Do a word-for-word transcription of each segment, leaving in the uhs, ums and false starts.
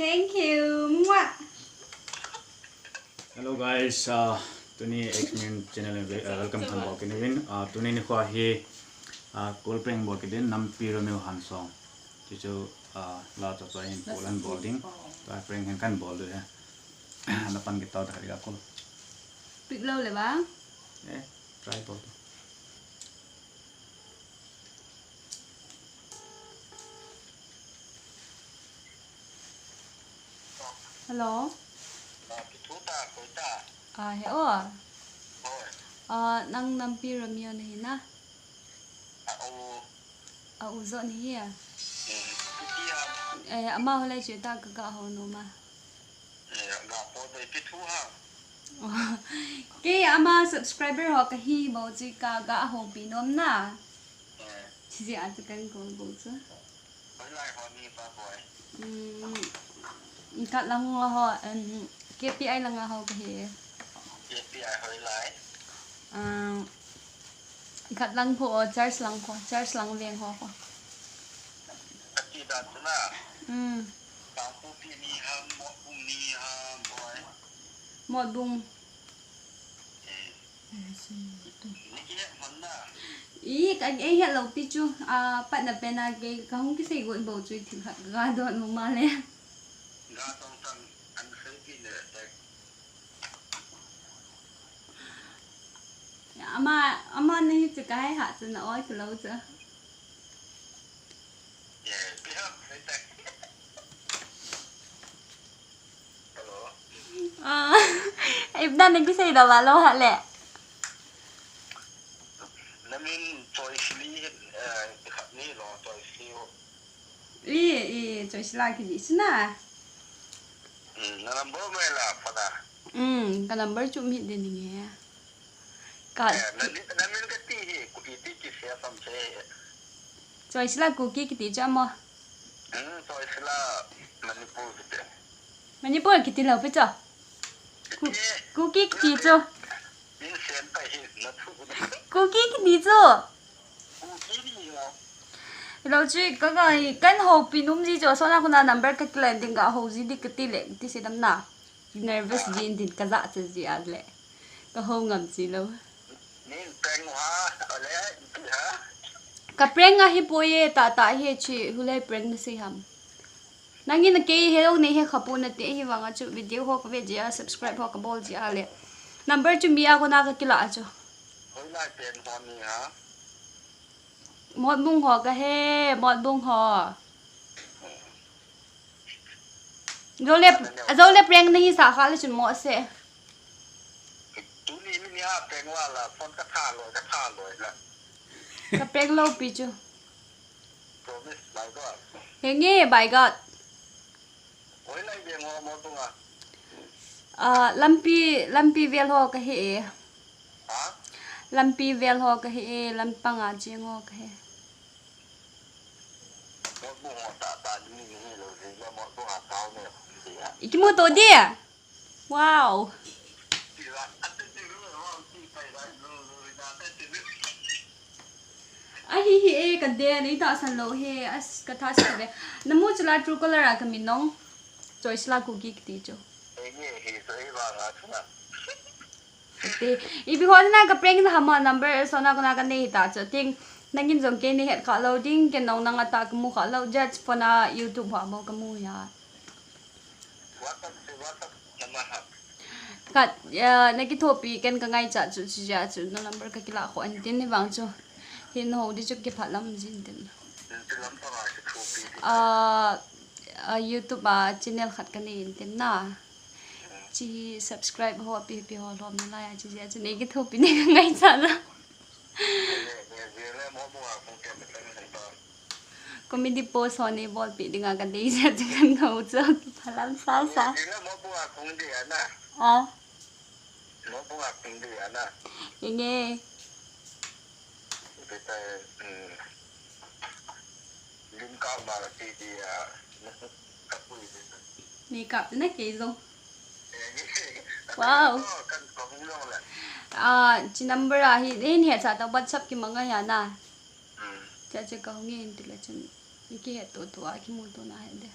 Thank you. Mwah. Hello guys, uh, tuni X-Men channel in ve-, uh, welcome khan bol kit uvin. Uh, tuni nikho hi, uh, kol prank bol kit ding, Nampi Romeo Hansong. Chuchu, uh, la cha cha in kol an bol ding. Tua prank hin kan bol diu ahi. Na pan kit tau ta khat ga kol. Pick lou le ba? Eh, try bol. Hello. Ah, kithu ta, koi ta. Ah, he o. Hoi. Ah, nang Nampi Romeo na hi na? Ah, o. Ah, u jo na hi a. Hmm, kiti a. Eh, ama ho lai chu ta ka ga ho no ma. Eh, ga po dei kithu ha. Kei ama subscriber ho ka hi bou chu ka ga ho pi nom na. Eh. Chi a chu kan ko bou chu. Hoilai ho ni pa boy. Hmm, khat lang ho, um, K P I lang ho ka hi. K P I hoilai. Ah, khat lang ho, church lang ho, church lang veng ho ho. Kati dan chu na. Hmm. Kangpokpi ni ham, Motbung ni ham, boy. Motbung. Eh. Ni kihet man na. I, ka, ei het lou pi chu. Ah, pat na pen a kei, ka hung kisei got bou chu, thil khat ka ga dot mo ma le. Ga tong tang, an sei pi le, tek. Ama, ama na hi chu ka hai ha chu na oi chu lou chu. Hello. Ah, ipna na kisei da ba lou ha le. Na min Choisli, eh, khat ni lo, Choisli. I, i, Choisla kiji chu na. Hmm, na number mai la, phone a. Hmm, ka number chu mi de ni nge. Ka eh, na, na min kati hi, ku iti kisei sam se. Choisla Kuki kiti chu mo. Hmm, Choisla Manipur kiti. Manipur kiti lou pi chu. Ku-, kiti. Kuki kiti chu. Min sen pa hi na thu. Kuki kiti chu. Kuki ni lo. Lou chu ka ga hi kan ho pi num ji chu, so na ku na number ka kila ding ga ho ji di kati le, ti se dam na. Nervous ji in din ka ja che ji a le. Ka ho ngam ji lou. Nin prank ha, ale, ha? Ka prank a hi poi e, ta ta hi chi, hulai prank na sei ham. Nangin kei he lou nei he kha pu na te hi vang a chu video ho ka ve ji a, subscribe ho ka bol ji a le. Number chu mi a ko na ka kila a chu. Hoilai pen ho ni ha? Motbung ho ka he, Motbung ho. Jole, jole prank nahi sa kha le chun mo se. Tuni ni ni a prank wala, phone ka tha loi, ka tha loi la. Ka prank lou pi chu. Promise, by God. Henge, by God. Hoilai veng ho mo tunga? Ah, lampi, lampi vel ho ka hi e. Ha? Lampi vel ho ka hi e, lampang a cheng ho ka hi. Mo tunga ta ta ni ni lo, mo tunga ta ne. Ikimu to dia. Wow. Ahi hi e, ka de nei tahsan lou he, as ka tha sa ve. Na mu chu la Truecaller a ka min nong. Choisla Kuki kiti chu. Te, ipi ho na ka prank na hama number so na ko na ka nei ta chu. Ting, nangin jong kei nei het kha lou ding, ken nong nang a ta ka mu kha lou, just phone a YouTube ha mo ka mu ya. Khat, eh, na kithopi ken ka ngaichat chu, chu ja chu, na number ka kila kho an tin ni vang chu. Hin ho di chu kiphat lam jin tin. Ah, ah, YouTube a channel khat ka nei in tin na. Chi subscribe ho, pi, pi ho lom na lai a, chi ja chu, nei kithopi nei ka ngaichat na. Comedy post ho nei bolpi dinga ka dei jeh a chu kan ngau chu kiphalam sa sa. Ah. Inge. Makeup na kei jong. Wow. Ah, chi number a hi, hin he cha ta WhatsApp kimang a hi a na. Hmm. Cha cha ka hung in ti le chun. Ni kihet to to a kimu to na he de.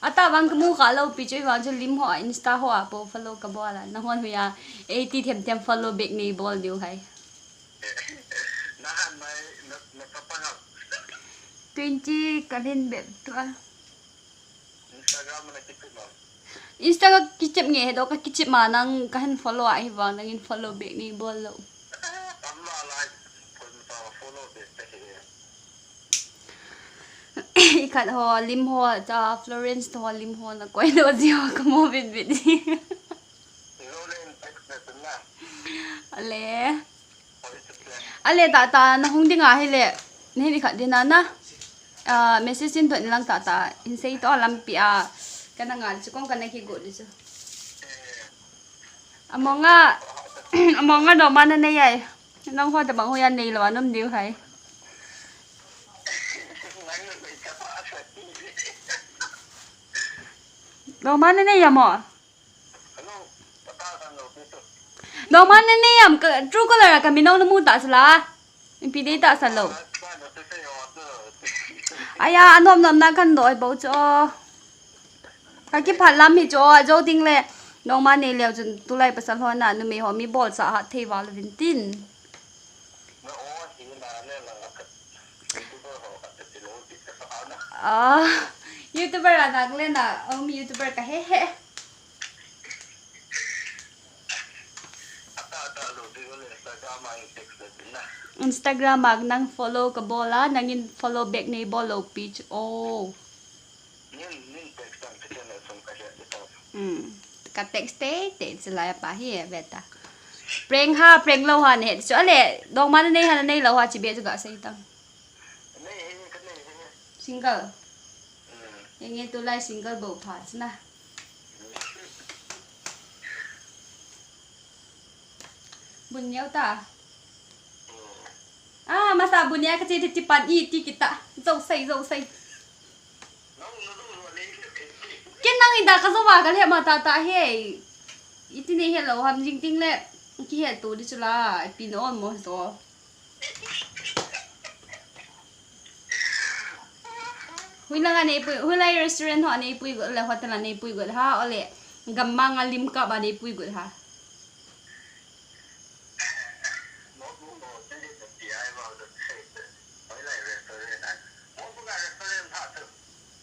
Atah vang kamu kha lou pi chu, ahivang chu lim ho, Insta ho a po follow kabol a. Nahon hoiya eighty them them follow back nei bol diu ham. Nahan mai, na, na kapang ham. Twenty kalhin bep tua. Instagram na kichep ma. Instagram kichep nge he do ka kichep ma nang kahin follow a ahivang nangin follow back nei bol lou. Amma lai, follow back te he. Ikhat ho, lim ho, cha Florence ho, lim ho na koi lou ji ho kamu bit bit ji. Ale. Ale tata, nahung ding ahile. Nahin ikhat ding na na. Ah, message in to nilang tata. Hin sei to lampi a. Kana ngal chu kong kana kigo di chu. Amonga, amonga doma nanei ai. Nang ho tabang hoiya nei lou a nom diu ham. Doma nanei amo. Doma nanei am ka Truecaller a ka min namu ta sala. Ipi dei ta salo. Aya, anom nom na kan doi bo chu. Ka kiphat lam hi chu, jo ding le. Doma nei leu chun tulai pasal hon a, numei ho mi bolsa hat thei val vin tin. Ah, YouTuber a nang le na, um, YouTuber ka he he. Instagram a nang follow kabol a, nangin follow back nei bol lou pi chu. Oh. Hmm. Ka text te, te, chulai pa hi, ve ta. Prank ha, prank lou ha, ne, chu ale, doma nanei ha, nanei lou ha, chi be chu ga sei tang. Single. Enge tulai single bo pha, chuna. Bun neo ta. Ah, masa bun neo ka chi ti pan i ti kita. Zo sai, zo sai. Ken nang inda ka zo wa ka le ma ta ta he. Iti nei he lo ham jing ting le. Ki he tu di chula. Pi no mo zo. Hui langa nei pui, hui lai restaurant ho nei pui got le hotel a nei pui got ha, ole. Gammang a lim kap a nei pui got ha.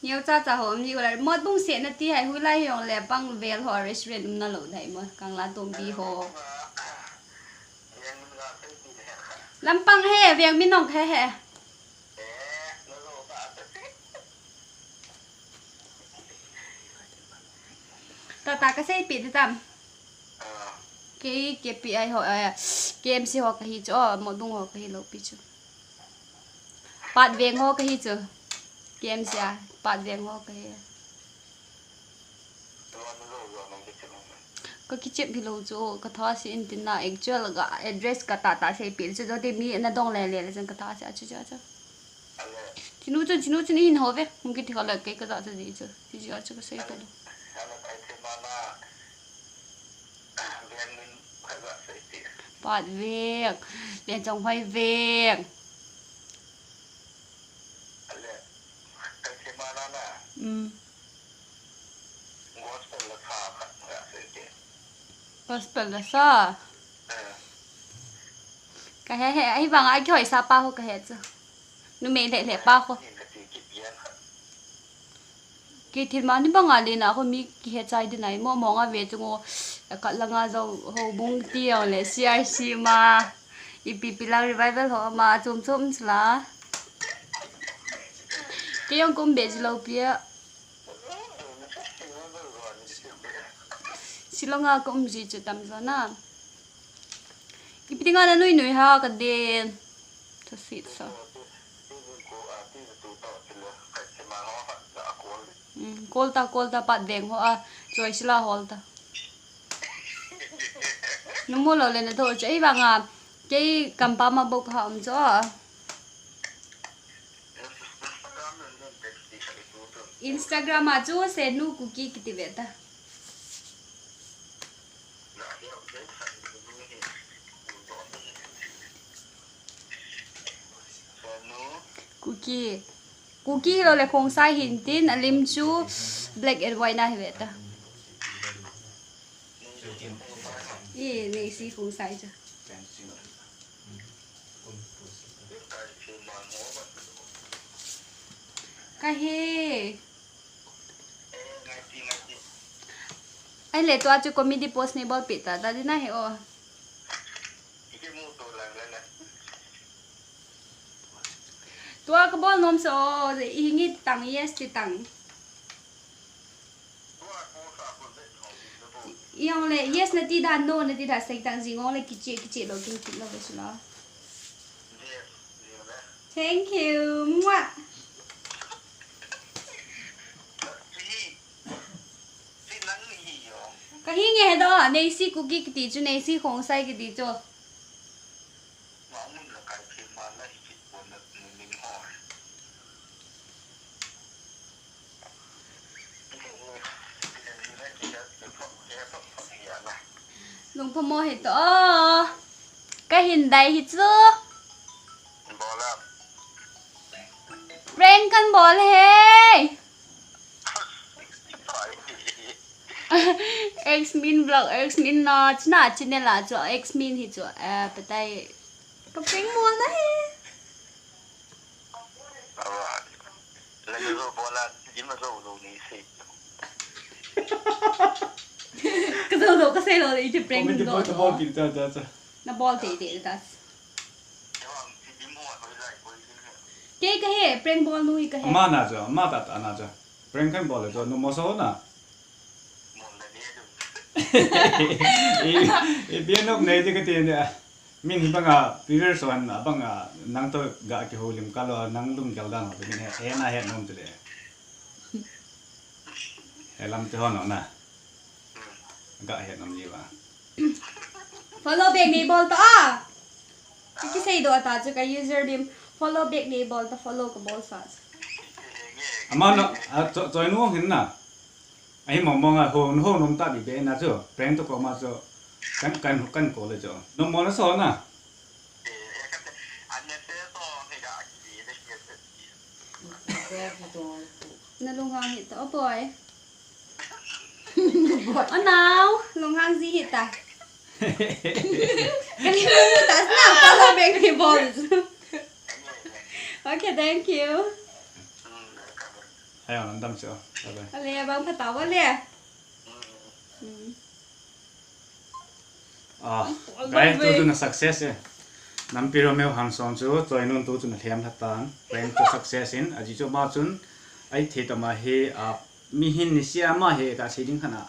Neo cha cha ho um ni got le. Motbung se na ti hai hui lai hiong le pang vel ho restaurant um na lo dai mo. Kangla Tombi ho. Lampang he, veng min nong he he. Tata ka sei pi di tam. Kei K P I ho, eh, K M C ho ka hi chu, oh, Motbung ho ka hi lo pi chu. Pat Veng ho ka hi chu. K M C a, Pat Veng ho ka hi. Ka kichep hi lo chu, ka tha si in tin na actual ga address ka tata sei pi chu, jote mi na dong le le le chun ka tha si a chu chu chu. Chinu chun, chinu chun in ho ve, hung kiti ka le ke ka za chu ji chu. Ti ji a chu ka sei ta lo. Pat Veng, Len Chong Hoi Veng. Um. Gospel la sa. Ka he he, ahivang a kihoi sa pa ho ka he chu. Numei le le pa ho. Ki thil ma ni banga le na ho mi ki he chai di nai mo mo nga ve chu ngo. Ka langa zo ho bung ti ang le C R C ma. Ipi pi lang revival ho ma chum chum chla. Kei jong kum be ji lo pia. Shillong a ka um ji chu tam zo na. Ipi dinga na nui nui ha ka den. Tha sit sa. Um, kol ta, kol ta Pat Veng ho a. Choi sila hol ta. Numu lo le na tho chu ei vanga. Kei kampa ma bok ha um chu a. Instagram a chu Senu Kuki kiti ve ta. Kuki. Kuki lo le Khongsai hin tin, alim chu Black and white na hi ve ta. I, Neisi Khongsai chu. Ka hi. Ahile tua chu comedy post nei bolpeh ta, ta ding ahi o. Tua ka bol nom sa o, i ngi tang, yes ti tang. Jong le, yes nati da, no nati da, sei tang jing jong le, kiche, kiche lou, kin kit lou, ve sula. Thank you. Mwah. Ka hi nge he do, Neisi Kuki kiti chu, Neisi Khongsai kiti chu. Lungphamo hih ta o. Ka hin dai hi chu. Prank kan bol hi. X Min vlog, X Min na, china channel a chu, X Min hi chu, eh, patai. Ka prank bol na hi. Ka jou jou ka sei lou le, iti prank. Comedy bol, bol kin ta, ta, ta. Na bol te, te, ta. Kei ka hi, prank bol nu hi ka hi. Ama na chu, ama ta, ta na chu. Prank kan bol le chu, no mo so na. I, i pian nok nei ti ka ti ne. Min hi banga previous one, a banga nang to ga kihoulim kal o, nang lunggel dan ho, min he, he na he nom ti le. He lam te ho no na. Ga he nom ji ba. Follow back nei bol ta a. Ki, kisei doh ta chu ka user bim. Follow back nei bol ta, follow ka bol sa. Ama no, a, cho, choi nu hin na. Ahi mong mong a, ho, ho nom ta bi be na chu. Prank to ko ma chu. Kan, kan, kan ko le chu. Nom mo na so na. Na lunghang hih ta, oh boy. Oh nao, lunghang ji hih ta. Kani mu ta na, follow back ni bol. Okay, thank you. Hai, ang dam siya. Bye bye. Ale, abang patawa le. Hmm. Ah, guys, tu chun a success e. Nampi Romeo Hanson chu, choi nun tu chun a lhem lha tan. Prank chu success in, ajeh chu ama chun, ai thei tama hi, ah, mi hin ni sia ama hi ka sei ding khan a.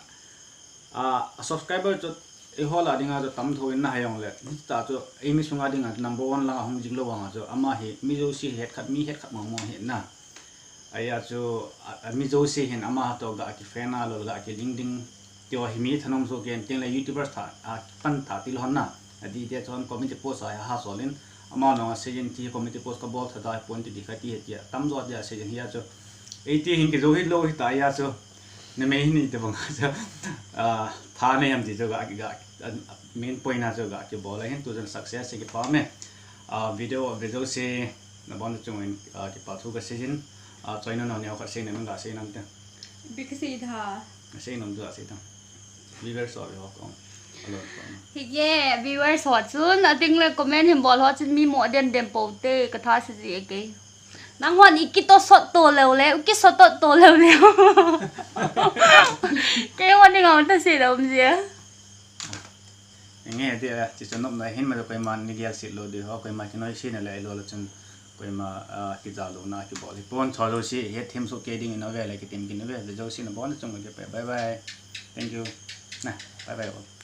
Ah, a subscriber chu, eiho lah dinga chu tam tho in na ha jong le. Hita chu, eimi sunga dinga number one lang a hung jing lou vanga chu, ama hi, mi jouse het khat, mi het khat mong mong hi na. Ahi a chu, a, a mi jouse hin ama to ga ki fan a lou, ga ki ding ding. Tiho hi mi thanom so ken, tin le YouTubers tha, a, pan tha ti lou hon na. A di te chun community post a ha sol in, ama nung a seijin ti community post ka bol tha dai pon ti di kha ti he ti a. Tam jo ti a seijin hi a chu. Ei ti hin ki jo hi lou hi ta hi a chu. Na me hin ni te bang a chu. A, tha ne yam ti chu ga, ga, a, main point a chu ga ki bol a hin tu jan success ki pa me. A, video, video se na bon chung in, a, ki pa thu ka seijin. A, choi no no neo khat sei na nung ga sei nam te. Bi ka sei tha. Sei nam tu a sei ta. Viewers ho, ho ko. Alo ko. Hi ye, viewers ho chun, a ding le comment hin bol ho chun mi mo den den po te, ka tha si ji e ke. Nang hon i ki to sot to leu le, u ki sot to to leu le. Ke hon ni ngam ta si da um ji e. Nge ti a, ti chun nop na hin ma koima ni gel sit lou di ho, koima ki noi si na le lou la chun. Koima, ah, kijao louna kibol hi pon, choi jouse, het them soh kei ding in ave le kitim kin ave, ve jouse na bon chung ke pe. Bye bye. Thank you. Na, bye bye all.